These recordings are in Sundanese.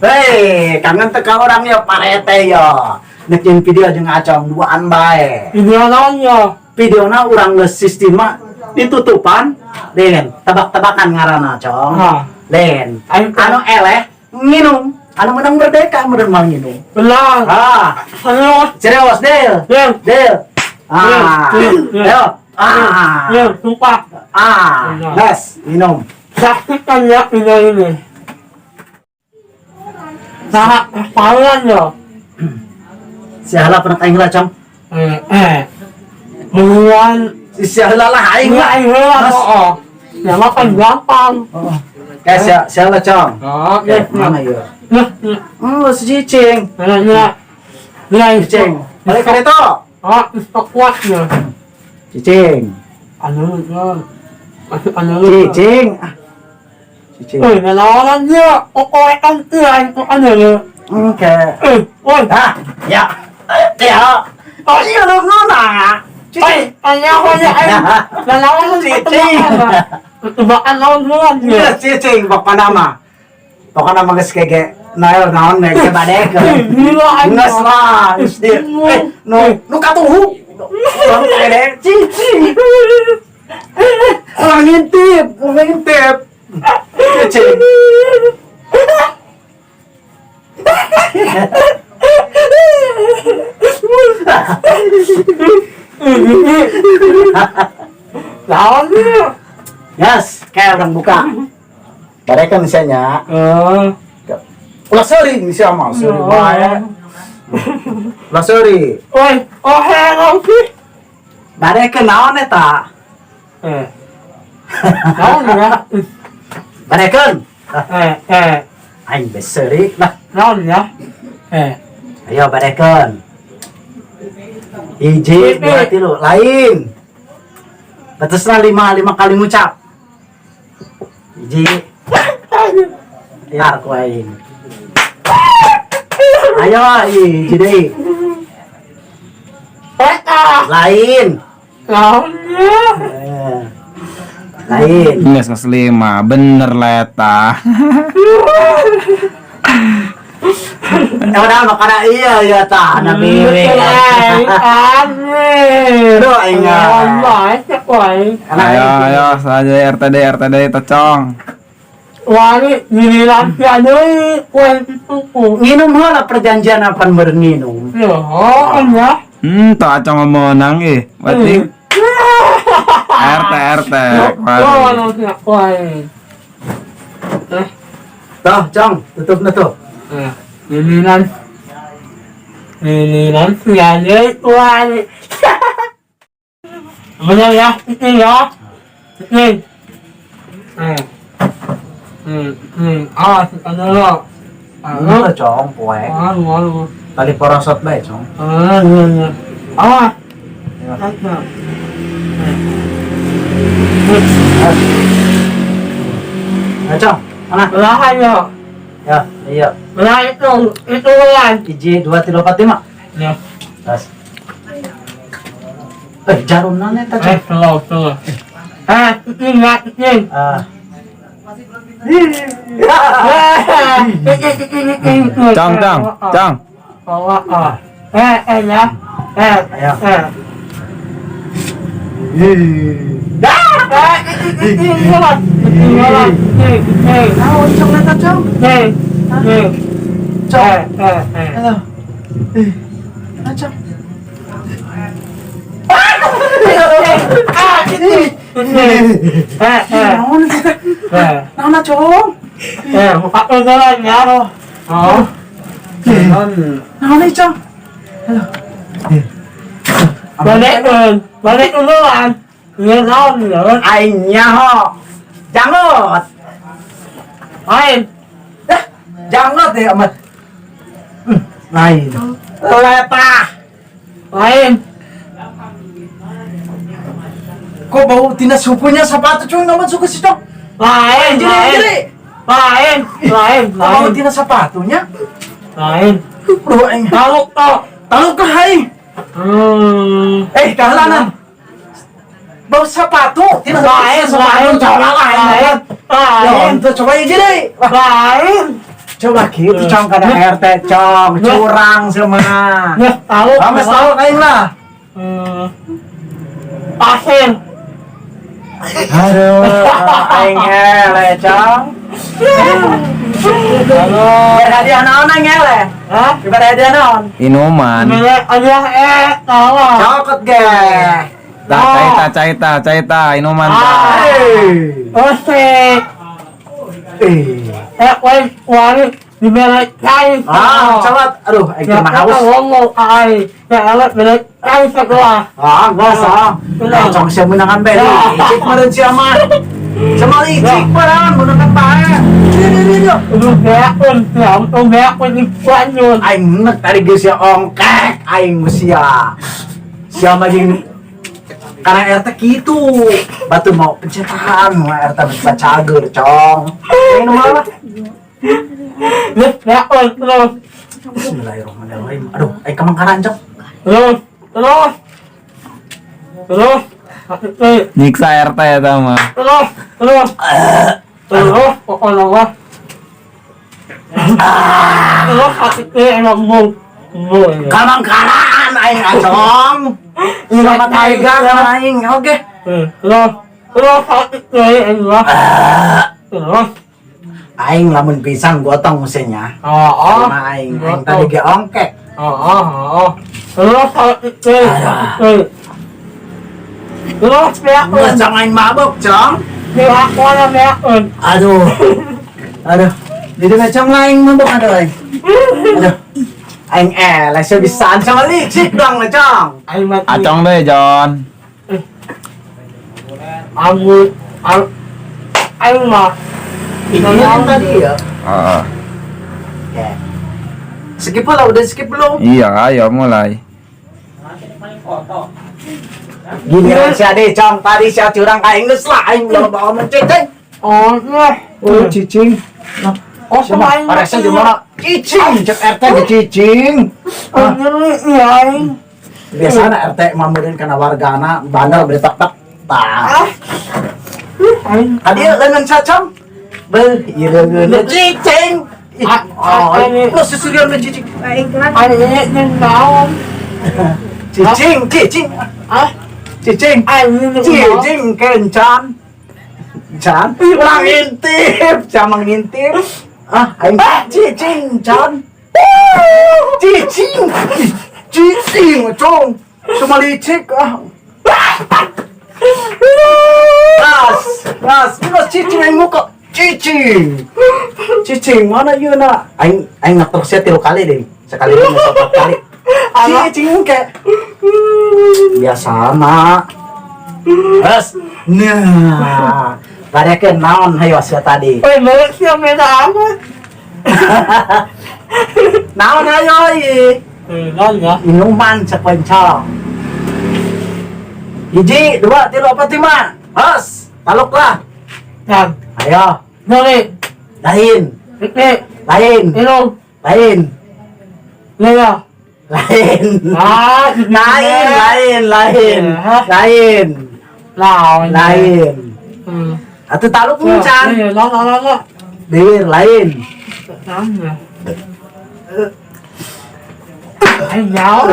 Hei, kangen teka orang ya parete ya. Nek jeung video jeung Acong duaan bae. Video naon ya? Videona urang geus sistemna ditutupan, Den, tebak-tebakan ngaranna, Cong. Ah. Den, Ayo, anu eleh nginum, anu menang merdeka meureun mah nginum. Benar. Ah, Serius. serius, Del. Del. Del. Ah. Del, del. Ayo. Ah. Del, sumpah. Ah, Benar. gas, minum. Saksikan ya video ini. Sangat kalian ya. Siapa pernah aing lah, Cong? Eh, eh. Buruan. Siapa lah aing Ini lah. aing heula Mas. oh. Ya makan gampang. Oh. Eh, siapa, Cong? Oh, Eh, mana ya? Nah, nah, Si cicing. nah, nah. Nah, Cicing. Balik ke itu. Oh, itu kuat ya. Cicing. Anu, ya. Masuk anu. Cicing. Ah. Cicing. Eh, ngelawan dia. Okoekan dia itu anu ya. Oke. Eh, woi. Ah, ya. Ya. Oh, iya lu ngona. Eh, Cicing. ayah, ayah, ayah. Ngelawan Cicing. Tebakan lawan bulan Iya, dia. cicing pokona mah. Pokona mah geus kege nael naon we ge badekeun. Gila, aing. Geus lah, geus di. Eh, nu nu katuhu. Urang kede cicing. Urang ngintip, urang ngintip. Cicing. Lawan dia. Yes, kayak orang buka. Badekeun misalnya. Eh. Ulah seuri misalnya mah, seuri bae. Ulah seuri. Woi, oh heran sih. Badekeun naon eta? Eh. Naon ya? Badekeun. Eh, eh. Aing geus seuri lah. Naon ya? Eh. Ayo badekeun. Hiji, dua, tilu, lain. Batasna lima, lima kali ngucap. Hiji. Ya, ku aing. Ayo, hiji deui. Eh, ah. Lain. Naon ya? Eh, lain. Geus geus lima, bener lah eta. Eh, udah makana iya ya tah nabi we. Amin. Aduh, aing ah. Allah, cek woi. Ayo ayo saja RTD RTD tocong. Wali giliran si deui kue dituku. Nginum heula perjanjian apa meureun nginum. Ya, ya. Tuh acong menang ih. Berarti RT RT. Oh, anu cek woi. Eh, Tuh, Cong, tutup na tuh. eh, giliran giliran si deui woi. Bener ya, ini ya. Ini. Eh. Awas, anu lo. Anu, Anu, Cong, poe. anu, anu. Tali porosot bae, Cong. Ah, iya, iya. Awas. Ya. Ayo, Cong. Mana? Belah ayo. Ya, iya. Belah itu kan. Hiji, dua, tilu, empat, lima. Ya. Tas. Eh, jarum nana eta, Eh, Cong. slow, slow. Eh, ini ya, ini. Ah. Cong cong cong. Oh, oh. Eh, eh ya. Eh, Ayo. eh. Eh, ini, ini, ini, ini, ini. Naon, Cong, eta, Cong? Ini, ini. Cong. Eh, eh, eh. Halo. Eh, ah, Cong. Ah, ini, ini. Eh, eh. Naon eta? Eh. Naon, Cong? Eh, buka jalan ya. Oh. Naon, eh, Cong? Halo. Eh. Balik dulu, balik duluan. Iya, naon ya. Aing nyaho. Jangot. Lain. Eh, jangot ya, amat. Lain. Lepah. Lain. Kok bau tina sukunya sepatu cuy, namun suku si Cong. Lain, Jadi, lain. jadi. Lain, lain, Kok bau lain. tina sepatunya? Lain. Bro, aing. Tahu toh. Tahu ke aing. Eh, kahalanan. Bau sepatu, tina Lain, sepatu, lain, colak aing. lain, lain. Itu coba aja deh. Wah, Lain. coba gitu, Cong, kana RT, Cong, curang semua. Geus tahu. Ah, geus tahu kain lah. Pasir. Aduh, aing eleh, Cong. Aduh. Berhadiah naon aing eleh? Hah? Berhadiah naon? Inuman. Mere hadiah tahu. Cokot ge. Tah, cai tah, cai tah, cai tah, inuman tah. Ah. Hei. Osek. Eh. Woi, wari dibere cai. Ah, cokot. Aduh, aing Ya, mah haus. ngomong ai. Ya, eleh bere cai sekolah. Ah, geus ah. Bener. Cong sia meunangan bae. Ya. Licik meureun sia mah. Sama licik meureun meunangan bae. Dieu dieu dieu. Udah beakun, ya, udah beakun di banyun. Aing nek tadi geus sia ongkek aing sia. Sia mah jeung karena RT kitu. Batu mau pencitraan mah RT bisa cager, Cong. Aing nu lah. Geus beakun terus, Bismillahirrahmanirrahim. Aduh, aing kamangkaran, Cong. terus, terus. Terus. Sakit, Nyiksa RT eta mah. terus, terus. Terus, pokoknya mah. Terus sakit emang mau. Mau. Kamangkaraan aing acong. Selamat aigang aing. Oke. Terus, terus sakit emang. Terus. Aing lamun pisang gotong mesinnya. Oh, oh. Sama aing, aing tadi ge ongkek. Oh, oh, oh. Terus sakit sakit. Terus beakun. Cong aing mabuk, Cong. Beakun, beakun. Aduh. Aduh. Jadi macam aing mabuk aduh aing. Aduh. Aing eleh sia bisaan sama licik dong lah, Cong. Aing mati. Acong deh, John. Aku, aing mah. Ini yang tadi ya. Heeh. Oke. Skip lah, udah skip belum? Iya, ayo mulai. Gini sia deh, Cong. Tadi sia curang ka aing geus lah aing belum bawa mencicing. Oh, iya. Oh, cicing. Nah, Oh, sama aing. Paresa di mana? Cicing, cek RT ge cicing. Oh, iya, aing. Biasana RT mamurin kana wargana bandar beli tek tek. Tah. Ah. Aing. Tadi leungeun sacam. Beuh, ieu leungeun cicing. Ih, Ah, oh, ah, ini. lu susurian lu cicing. Aing ini naon? Cicing, cicing. Ah, Cicing. aing ini naon? Cicing kencan. Can, ulang ngintip, camang ngintip. Ah, aing cicing, can. Cicing. Cicing, cong. Cuma licik ah. Ras, ras, terus cicing aing muka. Cicing. Cicing, mana ieu na? Aing aing ngaterusnya tilu kali deh. Sekali deh, empat kali. Cicing ke. Biasa na. Terus, nah, barekeun naon hayo sia tadi. Woi, merek sia beda amat. Naon hayo ieu? Naon ya? Minuman sekencang. Hiji, dua, tilu, empat, lima. Terus, taluk lah. Kan. Ayo, Nori, lain, Ini, lain, minum, lain, Lela. lain. Ah, Lain, lain, lain, lain, Lain. lain. Hmm. Atuh taluk can. Iya, lah, lah, lah, lah. Bibir lain. Naon ya? Aing jauh.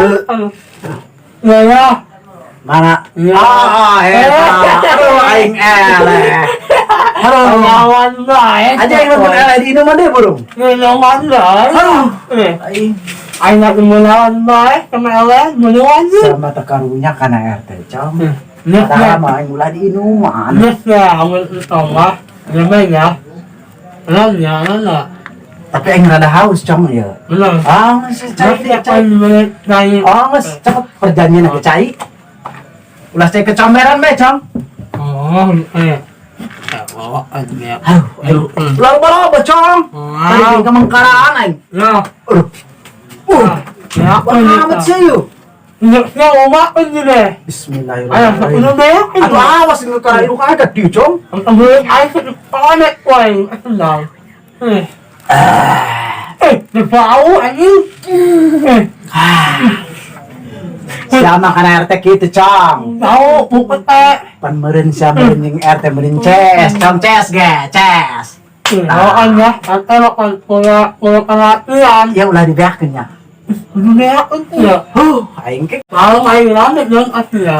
Iya, ya. Mana? Iya. Ah, eta. Aduh, aing eleh. Aduh. Lawan bae. Aja yang nonton eleh di minuman deh, burung. Minuman bae. Aduh. Eh, Aing aing nak minuman bae sama eleh minuman sih. sama tekarunya kana RT, Cong. Nih, Padahal mah aing ulah di inuman. nih ya, amun tambah. Gimana ya? Naon ya, naon ya. Tapi aing rada haus, Cong ya. Bener. Ah, geus cai deh, cai. Cai. Oh, geus cepet perjanjian ke cai. Ulah cai kecomberan bae, Cong. Oh, eh. Bawa aja. Aduh, aduh. Ulah loba-loba, Cong. Tadi Wow. ke kemengkaraan aing. Ya. Aduh. Ya, Amat sih yuk. Ya, oma ini deh. Ayo, Bismillahirrahmanirrahim. ini deh. Aduh, awas ini karena ibu kaget di, Cong. Ambil air panik, woi. Tenang. Eh. Eh, bau anjing. Eh, Siapa kana RT kitu, Cong? bau bukut teh. Pan meureun sia meureun jeung RT meureun ces, Cong ces ge, ces. Oh, ya, kan pola pola pengertian. Ya ulah dibeakeun nya. Kudu beakeun ya. Huh, aing ke Kalau aing rame dong atuh ya.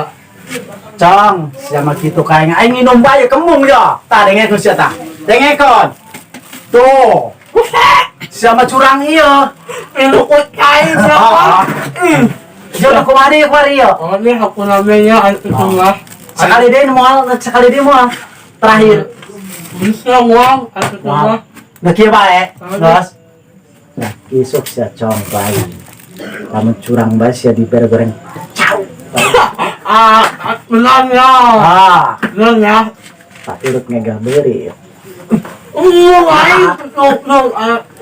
Cong, sia mah kitu ka aing. Aing nginum bae kembung ya. Tah dengekeun sia tah. Dengekeun. Tuh. Sia mah curang ieu. Ilukut aing siapa? Dia udah kumaha deui kuari ieu? Oh, ini aku namanya itu mah. Sekali deui moal, sekali deui moal. Terakhir. Bisa uang itu mah. Nah kieu bae, Bos. Nah, isuk sia cong bae. Kamu curang bae sia dibere goreng. Ciao. Ah, menang ya. Ah, Menang ya. tak urut ngegah beurit. Aing tuh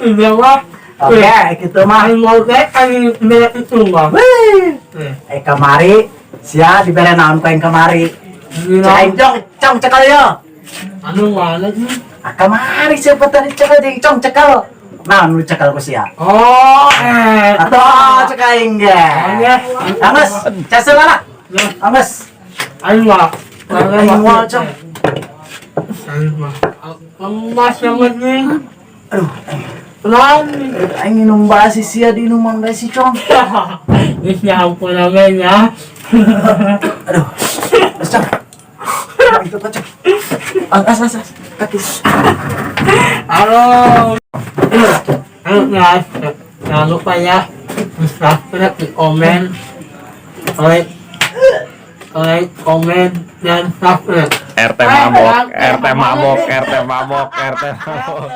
iya mah. Oke, gitu mah. Aing mau teh aing merek itu mah. Wih. Eh kamari, sia dibere naon ku aing kamari. Cek aing cong, cong cekel yo. Anu mana sih? Ah, kamari siapa tadi cekel jeung cong cekel. Naon nu cekel ku sia? Oh, eh. Atuh cek aing ge. Angges, caseul lah. Angges. Aing mah. Aing moal cong. Aing mah. Emas yang penting. Aduh, Pelan. aing minum basi sia di minuman basi cong. Ini ampun namanya. Aduh. Terus cong. Itu kocok. As as as. Kaki. Halo. Halo guys, jangan lupa ya subscribe, di komen, like, like, komen, dan subscribe. RT mabok, RT mabok, RT mabok, RT mabok.